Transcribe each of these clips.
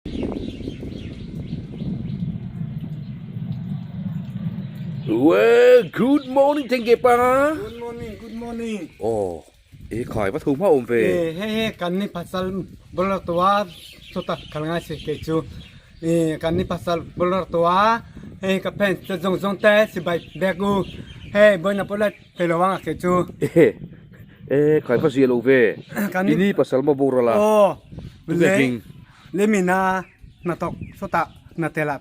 Well, good morning thank you pa. Good morning, good morning. Oh, e khai va thu ma om ve. E he he kan ni pasal bolar toa chota khalnga se ke chu. E kan ni pasal bolar toa he ka pen che zong zong te si bai begu. He boina pola telowang ke chu. E e khai va zia lo ve. Kan ni Ini pasal ma borala. Oh, Tu le ke hming. le mina na tok sota na tela.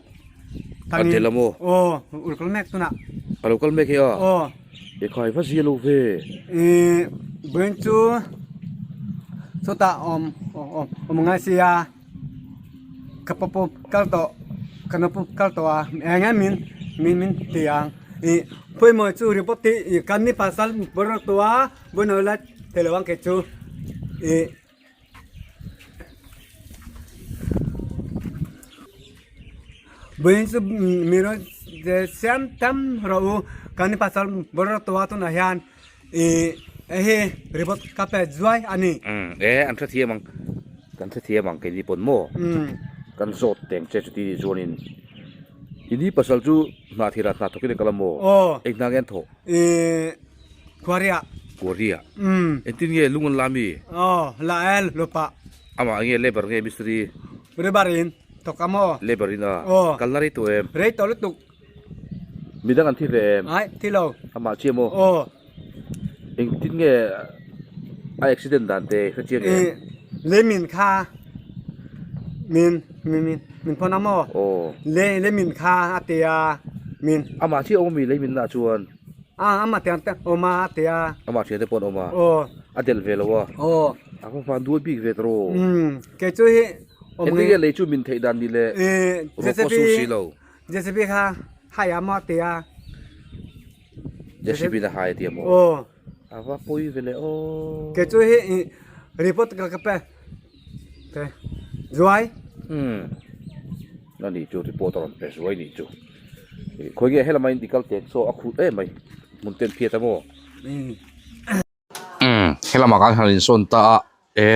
An tela mo. Oh, ulkal mek tuna. Alo kal mek he a. Oh. E khai va zia lo ve. E ben chu sota om om om ngai sia kapapo kal to kanapu kal to a enga min min min tiang e phoi mo chu report ti kan ni pasal bor to a bonola telewang ke chu e ben chu miro siam tam ro u kan ni pasal bor to a tu na hian e he report ka pe zuai ani Um e an tha thiam ang kan tha thiam ang ke ni pon mo. Kan zawt teng che chuti ni chuanin ini pasal chu hna thira hna thawkin kala mo. Oh. Eng hna nge an thawh. E Korea. Korea. Engtin nge lung an la mi? Oh, la el lupa. Amah nge labor nge mistri? Laborin thawk a maw? Labor in a. Oh. Kalna rei tawh em? Rei tawh lutuk. Midang an thi ve em? Ai, thi lo. Amah chiah maw? Oh. Engtin nge a accident dan te hre chiang em? E le min kha min min min min phawn a maw? Oh. Le le min kha a tia min. Amah chiah awm mi lei min na chuan? A amah tiang te awm a a tia. Amah thian te pawh an awm a. Aw. A delh ve lo a. Aw. A va van duai bik ve ta rawh. Umm kei chu hi awm Engtin nge lei chu min theih dan ni le ruak pawh sur si lo. JCB kha hai a maw a tia. JCB na hai a tia maw? Aw. A va pawi ve le aw. Kei chu hi report ka ka pe pe zuai. Umm na ni chu report a rawn pe zuai ni chu. Khawi nge helama in dikal tek saw a khut em mai hmun ten phiat a maw. Umm helama kan han insawn ta a e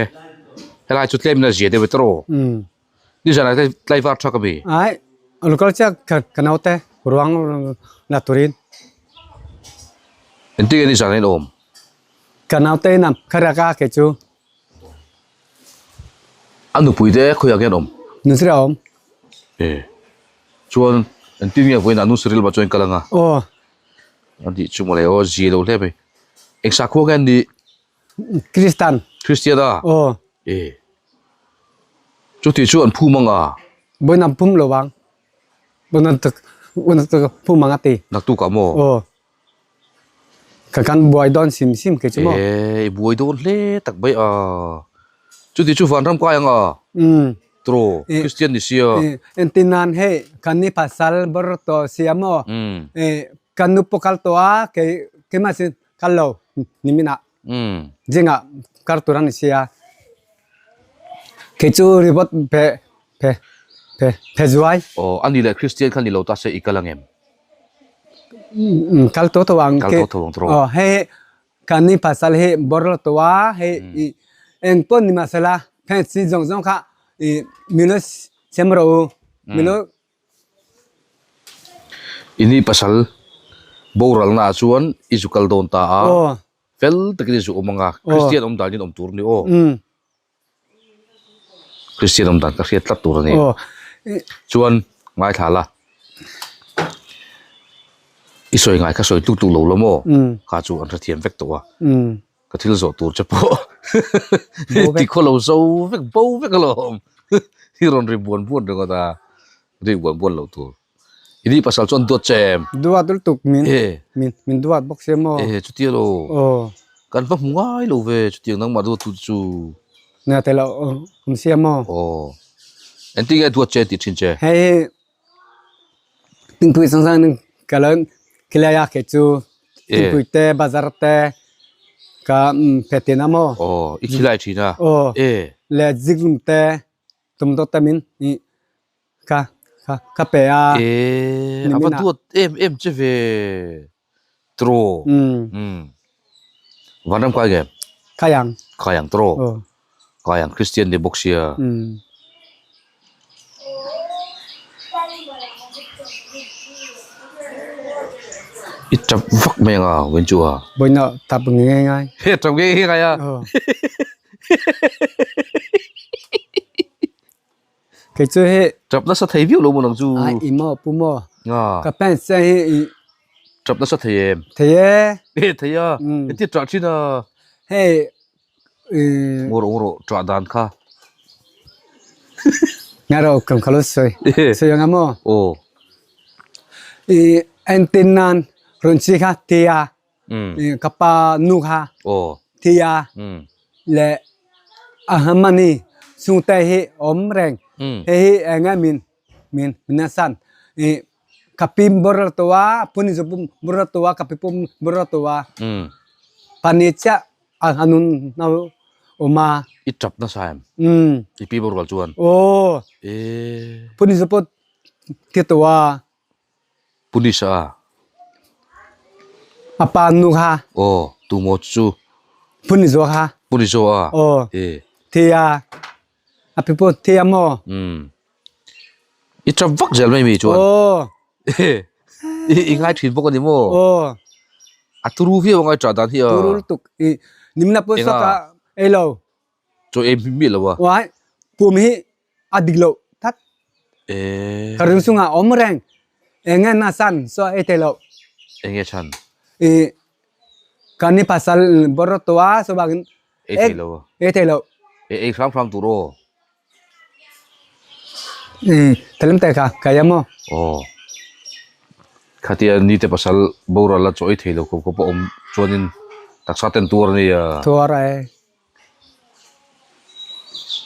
helai chu tlem in a zia deuh e tawh nizan ah te tlaivar tha ka mi. Ai local chiah ka naute ruang la turin. Engtin nge nizan ah in awm? Ka naute in a kharak a kei chu. A nupui te khawiah nge an awm? Nusri a awm. E chuan engtin nge vawiinah Nusri lamah chuan in kal anga? Aw. A tih chu mawle aw zia lo hle mai. Eng sakhua nge an nih? Kristan. Kristian a? Aw. E chuti chu an phum anga? Vawiin an phum lo vang. Vawiin an phum ang a ti. Naktukah maw? Aw. Ka kan buai dawn sim sim kei chu maw. E i buai dawn hle tak mai a. Chuti chu vanram kai ang a. Umm. Tro Christian ni sia. Entin nan hei kan ni pasal ber tawh sia maw. E kan nu pawh kal tawh a kei keimah sin kal lo nimin ah. Zingah kar tur a ni sia. Kei chu reward pe pe pe pe zuai. Aw ani leh Christian kha ni lo ta se i kal ang em? Kal tawh tawh ang Kal tawh tawh ang tawh. Aw hei kan ni pasal hi bawr tawh a hei i eng pawh ni mahsela heng chi zawng zawng kha i milo siam rawh u milo Ini pasal boral na ah chuan i zu kal dawn ta a fel takin i zu awm ang a Christian awm dan in awm tur a ni aw. Christian awm dan ka hriat tlat tur a ni. Chuan ngaithla la. I sawi ngai kha sawi tluk tluk lo la maw? Kha chu an hrethiam vek tawh a. Ka thil zawh tur che pawh ti khaw lo zo vek bo vek alawm. I rawn ri buan buan ringawt a, ri buan buan lo tur. I ni pasal chuan duat che em? Duat lutuk min min min duat bawk sia maw? E chutia lo. Aw. Kan va hmu ngai lo ve chutiang nangmah duat tu chu. Nia te lo awm sia maw? Aw. Engtin nge duat che tih thin che? Hei hi tingpui chungchang in ka lo khilai a kei chu tingpui te bazar te ka pe tin a maw? Aw i khilai thin a? Aw. E. Le ziklum te tum dawt te min Ka ka ka pe a. E a va duat em em che ve tro. Umm. Vanram kai nge? Kai ang. Kai ang tro. Kai ang Christian ni bawk sia. Umm. I tap vak mai anga vawiin chu a. Vawiin ah tap nge nge ngai. He tap nge nge ngai a. Kei chu hi. Tap nasa thei viau lo maw nang chu. Ai i maw pu maw. Ka pant sen hi i. Tap nasa thei em. Thei e. E thei a. Engtin tah thin a. Hei. Ngaw rawh ngaw rawh tah dan kha. Nga rawh kan kha lo sawi. Sawi anga maw? Aw. I entin nan rawn chi kha tia ka pa nu kha tia le a hamani chungte hi awm reng. Hei hi enge min min min a san. I ka pi boral tawh a puni chu boral tawh a ka pi pawh boral tawh a. Pani chiah A nun no awm a. I tap nasa em? I pi borual chuan. Aw. E. Punis pawh ti tawh a. Punis a. A pa nu kha. Aw, tu maw chu? Punis zawk kha. Punis zawk a. Aw. E. Thi a. A pi pawh thi a maw? I tap vak zel mai mi chuan. Aw. I ngai thin bawk a ni maw? Aw. A turu viau a ngai tah dan hi a. Turu lutuk. I nimna pawh saw ka ei lo. Chaw ei miah lo a. Wai pum hi a dik loh that. E. Ka ring chungah awm reng. Enge na san saw ei thei loh. Enge chhan? I kan ni pasal bawr tawh a chuvangin Ei thei lo a. Ei thei lo. Ei ei hram hram tur aw. Thalam te kha kai a maw? Aw. Khatia ni te pasal boral a chaw ei thei lo khawp khawp a awm chuanin taksa ten tuar a nia. Tuar a e.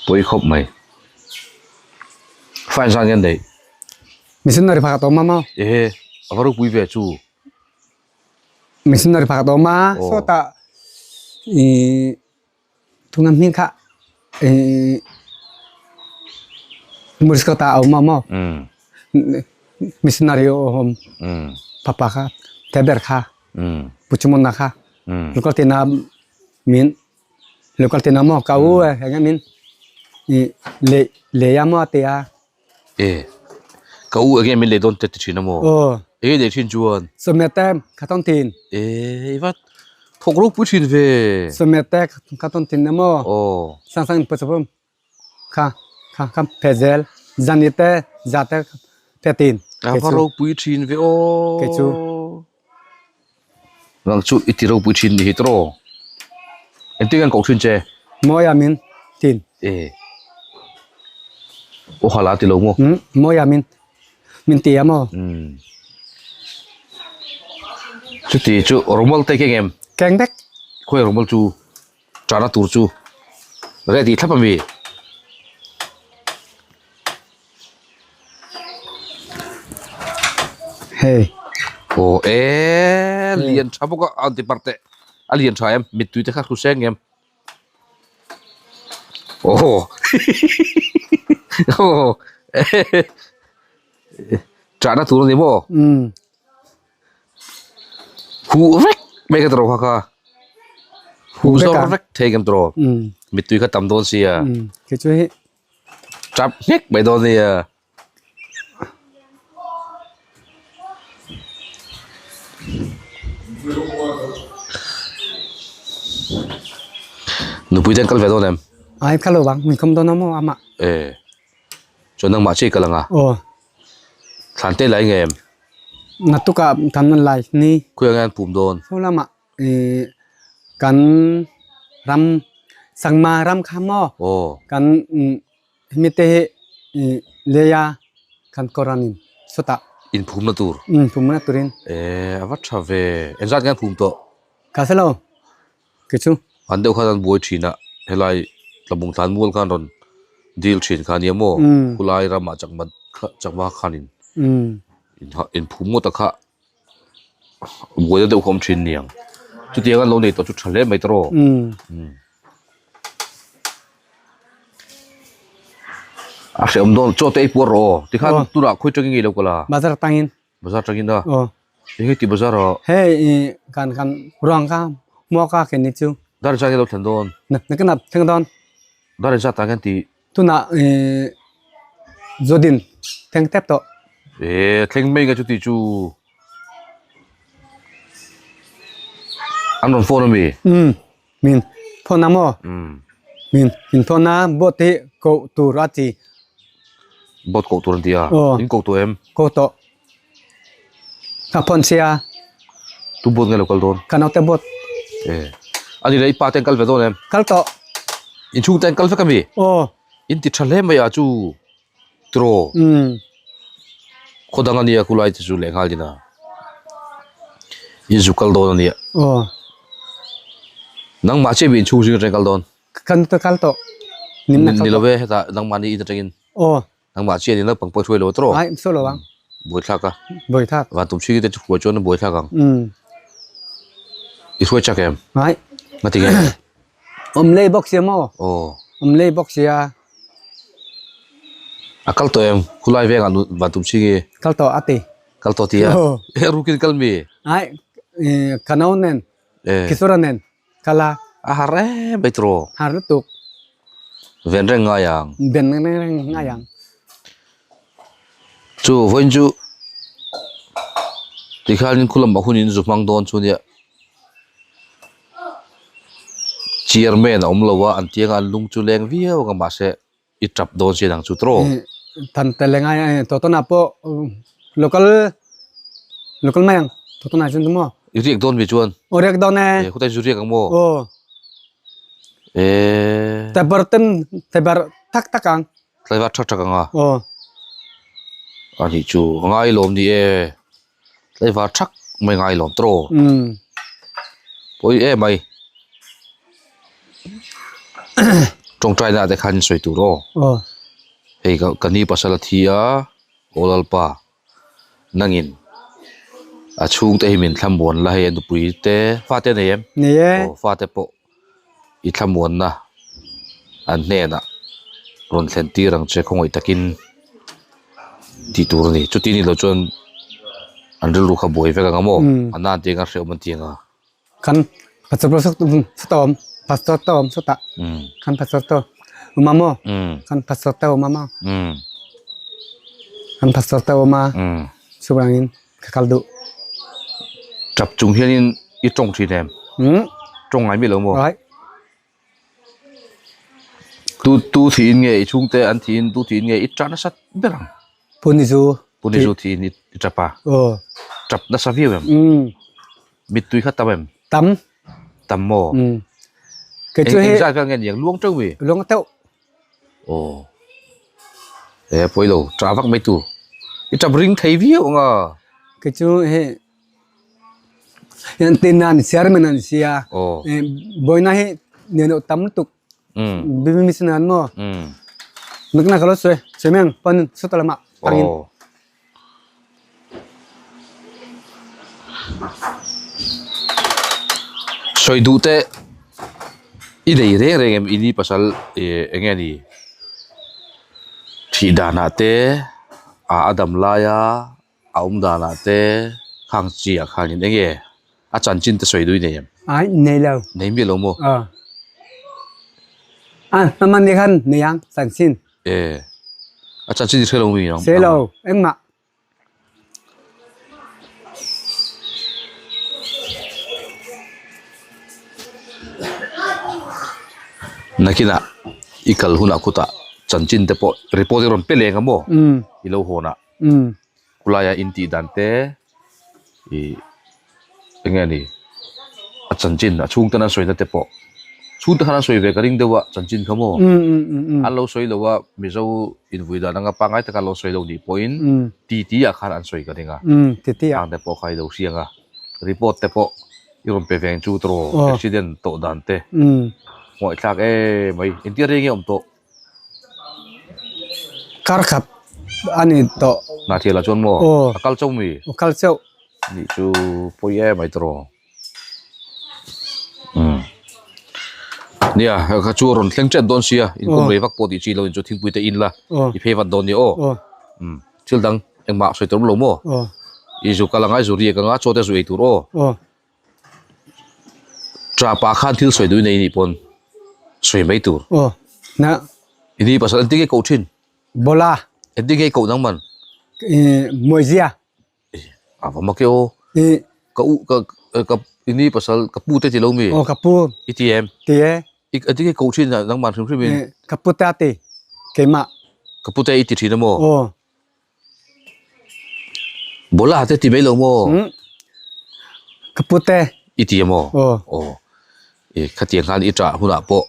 Pawi khawp mai. Fine zan hian neih. Missionary phak a tawm a maw? Ehe, a va ropui ve chu. Missionary phak a tawm a, sawtah ih Tuna hming kha Murskata a awm a maw? Missionary a awm papa kha Teber kha Pu Chumona kha local tina min local tina maw ka u e enge min lei lei a maw a ti a. E ka u enge min lei dawn te ti thin a maw? Aw. Enge lei thin chuan? Sawmia te kha tawn thin. E i va thawk ropui thin ve. Sawmia te kha tawn thin a maw? Aw. Sang sang in pawchawp kha kha kha phe zel zani te za te phe tin. A va ropui thin ve aw. Kei chu. Nang chu i ti ropui thin ni hi tawh. Engtin nge an koh thin che? Mawia min tin. E. Aw hala ti lo maw? Um, Mawia min min ti a maw? Um. Chuti chu Romal te keng em? Keng vek. Khawi Romal chu chahna tur chu ready thlap a mi? Hei. Aw e lian tha bawk a an ti par teh a lian tha em mittui te kha hru seng em aw aw chahna tur a ni maw huh vek mai ka tawrh kha kha huh zawr vek thei ka tawrh mittui kha tam dawn sia. Tap nghek mai dawn nia. Nupui te an kal ve dawn em? Ai kal lo vang, min khawm dawn a maw amah. E, chuan nangmah chiah i kal anga? Aw. Thlan te lai nge em? Naktukah kan rawn lai ni. Khawiah nge an pum dawn? Saw lamah kan ram Sangma ram kha maw kan hemi te hi leia kan Koran in sawtah inphumna tur inphumna turin e a va tha ve engzat nge an phum tawh ka hre lo kei chu an deuh khan an buai thin a helai tlabung tlan mual khan rawn dil thin kha ania maw khulai ramah chakma chakma khanin inphum ngawt a kha Buaina deuh kha awm thin niang. Chutiang an lo nei tawh chu tha hle mai tawh. A hrehawm dawn chaw te ei puar rawh aw. Tikhan tunah khawi tangin nge i lo kal a? Bazar tangin. Bazar tangin a? Aw. Eng nge ti bazar ah? Hei i kan kan ruang kha hmuak a keni chu. Dar zat nge lo thlen dawn? Na ka nap thleng dawn. Dar zat ah hian ti? Tunah i. Zodin thleng tep tawh. E thleng mai nge chuti chu. An rawn phone ami? Um min phone a maw? Um. Min min phone a boat hi koh tur a ti. Boat koh tur an ti a? Aw. In koh tawh em? Koh tawh. Ka phone sia. Tu boat nge lo kal dawn? Ka naute boat. E. Ani leh i pa te an kal ve dawn em? Kal tawh. Inchhung te an kal vek ami? Aw. In ti tha hle mai a chu tiraw? Umm. Khaw dang ania khulai te chu leh nghal din a. In zu kal dawn ania. Aw. Nangmah chiah mi inchhung zing atangin kal dawn? Kan ta kal tawh. Nim na kal tawh. Ni lo ve hetah nangmahni in atangin. Aw. Nangmah chiah ni naupang pawh i hruai lo tiraw? Ai saw lo ang. Buaithlak a. Buaithlak. Van tum chhing te chu hruai chuan a buaithlak ang. Umm. I hruai chak em? Ai. Ngati nge? Awm lei bawk sia maw? Aw. Awm lei bawk sia. A kal tawh em? Khulai vengah nu van tum chhing i? Kal tawh a ti. Kal tawh ti a? Aw. E rukin kal mi? Ai, ka nau nen, Kisura nen kal a. A har em mai tiraw? Har lutuk. Ven reng ngai ang. Ven reng ngai ang. Chu vawiin chu tikhianin khulamah hun in zu hmang dawn chu nia. Chairman a awm lo a, an tianga an lung chu leng viau ang a mahse i tap dawn si ang chu tiraw? Tan tel engai a tawtawnah pawh local local mai ang tawtawnah chuan chu maw? I riak dawn mi chuan? Aw riak dawn e. E khawtai zu riak ang maw? Aw. E. Taibar ten taibar tak tak ang. Tlaivar thak thak ang a? Aw. A nih chu a ngai lawm ni e. Tlaivar thak mai ngai lawm tawh. Umm. Pawi em mai. Tawngtai na te khan sawi tur aw. Aw. Hei ka ka ni pasal a thi a, aw Lalpa nangin a chhungte hi min thlamuan la hei a nupui te fate a nei em? Nei e. Aw fate pawh i thlamuanna an hnenah rawn thlen tir ang che khawngaih takin tih tur a ni. Chuti ni lo chuan an rilru kha buai vek ang a maw? A nan te anga hrehawm an ti ang a. Kan pastor sawtawm pastor te awm sawtah kan pastor te awm a maw? Kan pastor te awm a maw? Kan pastor te awm a chuvangin ka kal duh. Tap chung hianin i tawng thin em? Tawng ngai miah lo maw? Right. Tu tu thiin nge i chhungte an thiin tu thiin nge i tah nasa ber ang? Punizu. Punizu thiin i tap a? Aw. Tap nasa viau em? Mittui kha tam em? Tam. Tam maw? Kei chu hei. Eng zat vel nge niang luang teuh mi? Luang teuh. Aw. E pawi lo tah vak mai tu. I tap ring thei viau ang a. Kei chu hei Yan tin nan chairman an sia. Aw. Boina hi neno tam lutuk. Bimi sinan mo. Nakna kalo swe swe pan sotalama tangin. Aw. Sawi duh te i nei reng reng em ini pasal ih eng nge ni thih danah te a a dam laia a awm danah te khang chi ah khanin eng nge a chanchin te sawi duh i nei em? Ai nei lo. Nei miah lo maw? Aw. A hma ni khan nei ang chanchin. E a chanchin i hre lo mi ang? Hre lo engmah. Nakinah i kal hunah khutah chanchin te pawh report i rawn pe leng a maw? I lo hawnah. Khulaia in tih dan te ih eng nge ni a chanchin a chhungte an sawi na te pawh chhungte khan an sawi ve ka ring deuh a chanchin kha maw an lo sawi lo a mizo invui dan anga pangngai taka an lo sawi lo nih pawhin titi ah khan an sawi ka ring a khang te pawh kha i lo hriang a report te pawh i rawn pe veng chu tawh accident tawh dan te ngawih thlak em mai engtia reng nge awm tawh. Kar khat a ni tawh. Hna thial ah chuan maw? Aw. A kal chauh mi? A kal chauh. Nih chu pawi em ai tawh. Umm. Nia, kha chu a rawn thleng ṭep dawn sia, in kum rei vak pawh tih chi lo in chu thingpui te in la, i phei vat dawn nia aw. Aw. Umm. Thil dang engmah sawi tur awm lo maw? Aw. I zu kal anga i zu riak anga chaw te zu ei tur aw. Aw. Tapa khan thil sawi duh nei nih pawn sawi mai tur. Aw na. Ini pasal an ti nge koh thin? Bola. Engtin nge i koh nang man? Muaizia. A va mak e aw. Ka u ka ka ini pasal ka pu te ti lo mi? Aw ka pu. I ti em? Ti e. I engtin nge koh thin nangman hrim hrim in? Ka pu te a ti keimah. Ka pu te i ti thin a maw? Aw. Bola te ti mai lo maw? Ka pu te. I ti a maw? Aw. Aw. I khatiang khan i ṭah hunah pawh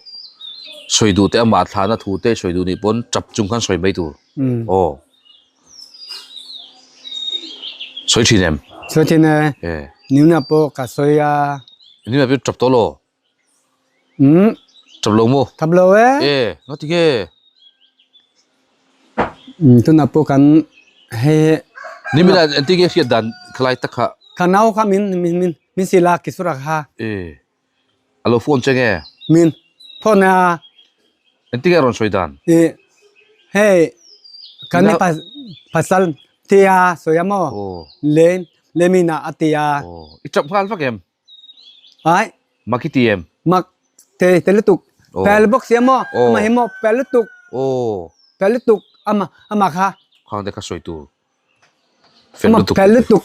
sawi duh te amah thlahna thu te sawi duh nih pawn ṭap chung khan sawi mai tur. Aw. Sawi ṭhin em? Sawi ṭhin e. E. Nuna pawh ka sawi a. Nuna pawh ṭap tawh lo? Ṭap lo maw? Ṭap lo e. E, ngati nge? Tunah pawh kan hei. Nimina engtin nge hriat dan khalai tak kha? Ka nau kha min min min min sil a Kisura kha. E. A lo phone che nge? Min phone a. Engtin nge a rawn sawi dan? I hei kan ni pasal tia sawi a maw? Le le mina a ti a. I chap nghal vak em? Ai. Mak i ti em? Mak te te lutuk. Pel bawk sia maw? Ama hi maw pel lutuk. Pel lutuk ama ama kha. Khang te kha sawi tur. Ama pel lutuk.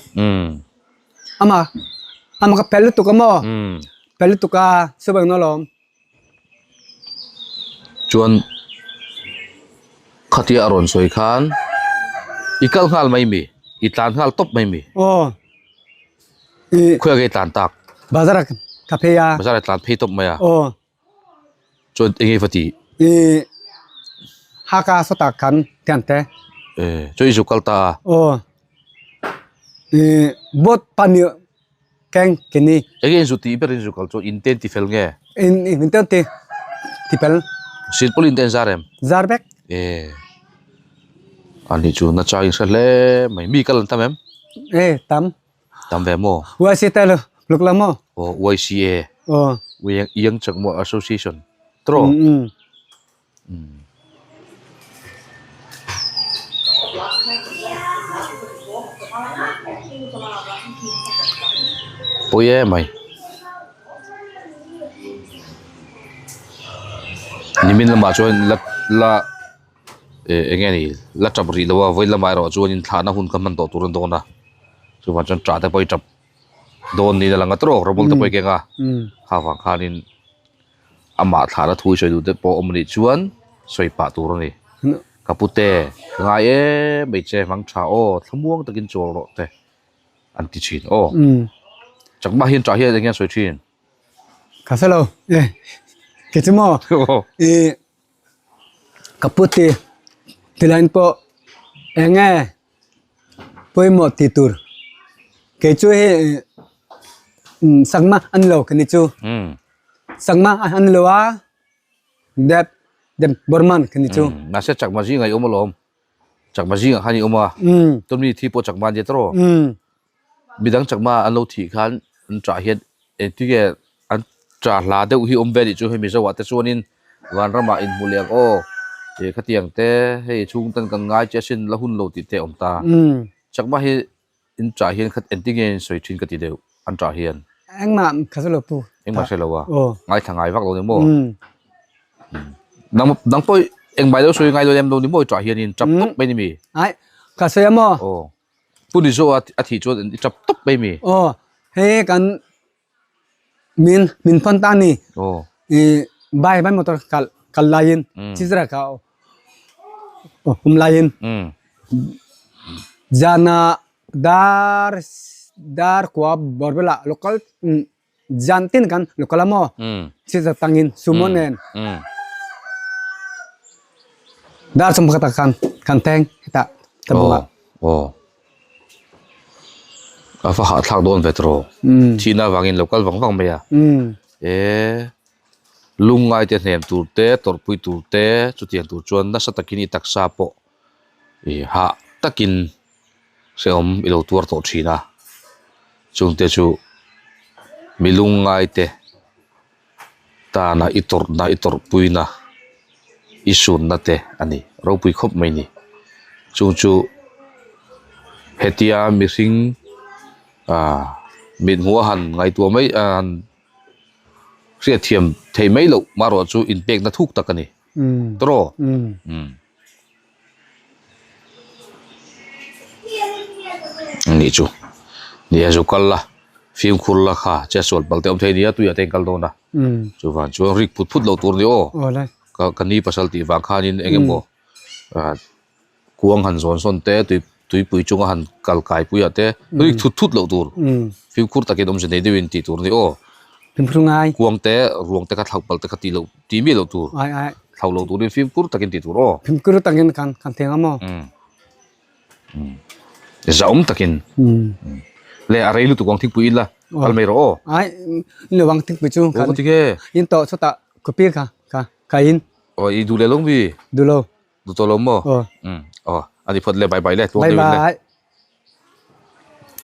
Ama ama ka pel lutuk a maw? Pel lutuk a sawi ang alawm. Chuan khatia a rawn sawi khan i kal nghal mai mi? I tlan nghal tawp mai mi? Aw. Khawiah nge i tlan tak? Bazar ah ka phei a. Bazar ah i tlan phei tawp mai a? Aw. Chuan eng nge va tih? I Haka sawtah khan tian te. E chuan i zuk kal ta a? Aw. I boat pahnih keng ke ni. Eng nge in zu tih ber in zu kal chuan in ten ti fel nge? In in ten ti ti fel. Silpaulin te an zar em? Zar vek. E ani chu na chang in hre hle mai. Mi kal an tam em? E tam. Tam ve maw? YCA te luk la maw? Aw YCA. Aw. Young Chakma Association. Tro. Pawi em mai. Nimin lamah chuan la la eh eng nge ni la tap rih lo a vawi lamah erawh chuanin thlahna hun kha hman tawh tur a ni dawn a chuvang chuan tah te pawh hi tap dawn niin a lang a tawk rawh bawlh te pawh hi keng a kha vang khanin amah thlahna thu i sawi duh te pawh awm anih chuan sawi pah tur a ni ka pute ka ngai em mai che hmang tha aw thlamuang takin chawl rawh te an ti thin aw chakma hian tah hian eng nge a sawi thin. Ka hre lo e kei chu maw i ka pute tilain pawh eng nge pawimawh tih tur kei chu hei sangma a ni lo ka ni chu sangma a ni lo a dep dep burman ka ni chu. Mahse chakma zingah i awm alawm chakma zingah khan i awm a tawmi thi pawh chakma a nia tawh Midang chakma an lo thih khan an ṭah hian engtinge an ṭah hla deuh hi awm ve anih chu hei Mizo ah te chuanin vanramah inhmu leh ang aw ih khatiang te hei chhung ten kan ngai che asin la hun lo tih te a awm ta. Chakma hi in ṭah hian khat engtinge in sawi ṭhin ka ti deuh an ṭah hian. Engmah ka hre lo pu. Engmah hre lo a ngaithla ngai vak lo ni maw? Nang nang pawh engmah lo sawi ngai lo lem lo ni maw i ṭah hianin ṭap tawp mai ni mi? Ai ka sawi a maw? Aw. Pu Nizo a a thih chuan i tap tawp mai mi? Aw, hei kan min min phone ta ni. Aw. I bai bai motor kal kal laiin chizra ka um laiin. Zana dar dar kua borbela local zan tin kan local amo chizra tangin sumo nen. Dar sawm pakhat ah khan kan teng heta ka bulah. Aw. A va hahthlak dawn ve tawh. Thihna avangin lo kal vang vang mai a. E lungngai te hnem tur te tawrhpui tur te chutiang tur chuan nasa takin i taksa pawh i hah takin hrehawm i lo tuar tawh thin a. Chungte chu mi lungngai te. Tana i tawrhna, i tawrhpuina, i sunna te a ni. Ropui khawp mai ni. Chung chu hetia mihring ah mithmuh a han ngaihtuah mai a han hriatthiam theih mai loh marawh chu inpekna thuk tak a ni. Tawraw? Umm. Nih chu. Nia zu kal la, fimkhur la kha che sual pal te awm thei nia tuiah te in kal dawn a. Chuvan chuan rik phut phut lo tur ni aw. Ka ka ni pasal tih vang khanin eng emaw ah kuang han zawn sawn te tui tuipui chunga han kal kai puiah te rik thut thut loh tur. Fimkhur takin awmze nei deuhin tih tur ni aw. Fimkhur ngai. Kuang te ruang te kha thlauh pal te kha tih loh tih miah loh tur. Thlauh loh turin fimkhur takin tih tur aw. Fimkhur takin kan kan theng a maw. Zahawm takin le a rei lutuk ang thingpui in la kal mai rawh aw. Ai ni lo ang thingpui chu kan tinge in tawh chutah kopi kha kha ka in. Aw i duh leh lo mi? Duh lo. Duh tawh lo maw? Aw. Aw ani phawt le bye bye le tluang deuhin le. Bye bye.